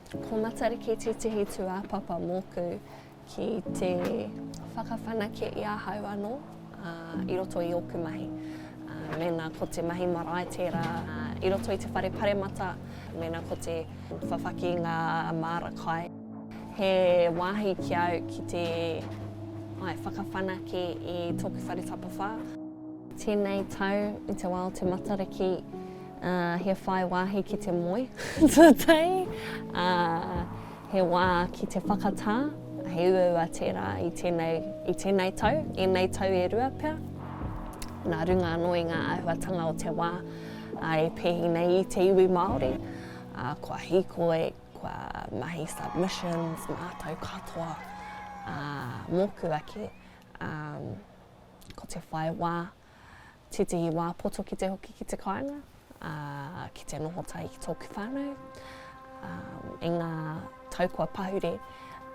Ko Matariki tētehi tūāpapa mōku ki te whakawhanake i ahau anō i roto i ōku mahi. Mēnā ko te mahi marae tērā i roto i te whare paremata, mēnā ko te whawhaki i ngā māra kai. He wāhi ki au ki te whakawhanake i tōku whare tapawhā. Tēnei tau i te wā o te Matariki, he whai wāhi ki te moe tuatahi, ā, he wā ki te whakatā, he uaua tērā i tēnei, i tēnei tau, ēnei tau e rua pea, nā runga anō i ngā āhuatanga o te wā, ā, e pēhi nei i te iwi Māori, ā, kua hīkoi, kua mahi submissions mātou katoa, ā, mōku ake, ā, Ko te whai wā, tētehi wā poto ki te hoki ki te kāinga, ā, ki te noho tahi ki tōku whānau, ā, i ngā tau kua pahure,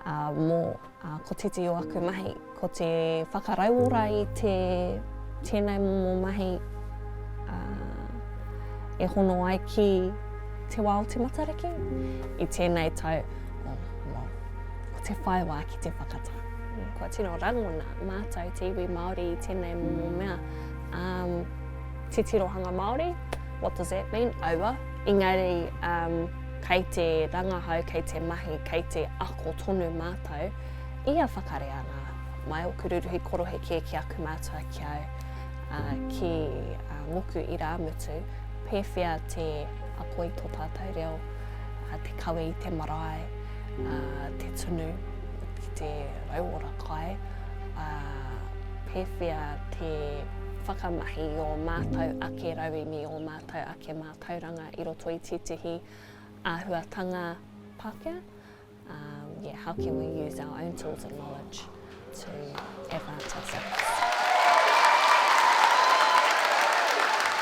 ā, mō, ā, ko tētehi o aku mahi, ko te whakarauora i te, tēnei momo mahi, ā, e hono ai ki te wā o te Matariki, i tēnei tau, oh, well, ko te whai wā ki te whakatā. Kua tino rangona mātou te iwi Māori i tēnei momo mea. Um, te tirohanga Māori, what does that mean? Aua. Engari, um, kei te rangahau, kei te mahi, kei te ako tonu mātou i a whakareanga mai o Kururuhi Koroheke ki aku mātua ki au, uh, ki uh, ngoku irāmutu, pēwhea te ako i tō tātou reo, uh, te kawe i te marae, uh, te tunu ki te rauora kai, uh, pēwhea te whakamahi i ō mātou ake rauemi, ō mātou ake mātauranga i roto i tētehi āhuatanga Pākehā. Um, yeah, how can we use our own tools and knowledge to advance ourselves?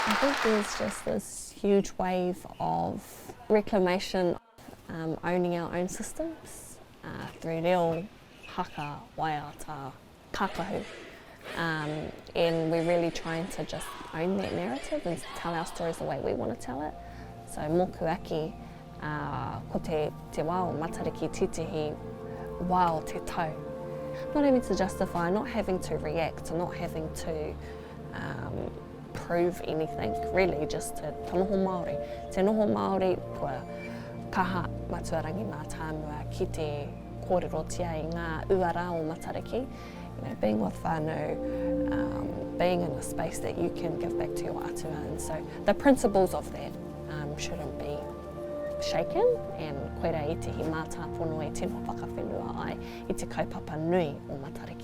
I think there's just this huge wave of reclamation, um, owning our own systems uh, through reo, haka, waiata, kākahu. Um, and we're really trying to just own that narrative and tell our stories the way we want to tell it. So mōku ake, uh, ko te, te wā o Matariki tētehi wā o te tau. Not having to justify, not having to react, not having to um, prove anything, really, just to, te noho Māori. Te noho Māori, kua kaha Matua Rangi Mātāmua ki te kōrerotia i ngā uara o Matariki, you know, being with whānau, um, being in a space that you can give back to your atua. And so the principles of that um, shouldn't be shaken and koira ētehi mātāpono e tino whakawhenua ai i te kaupapa nui o Matariki.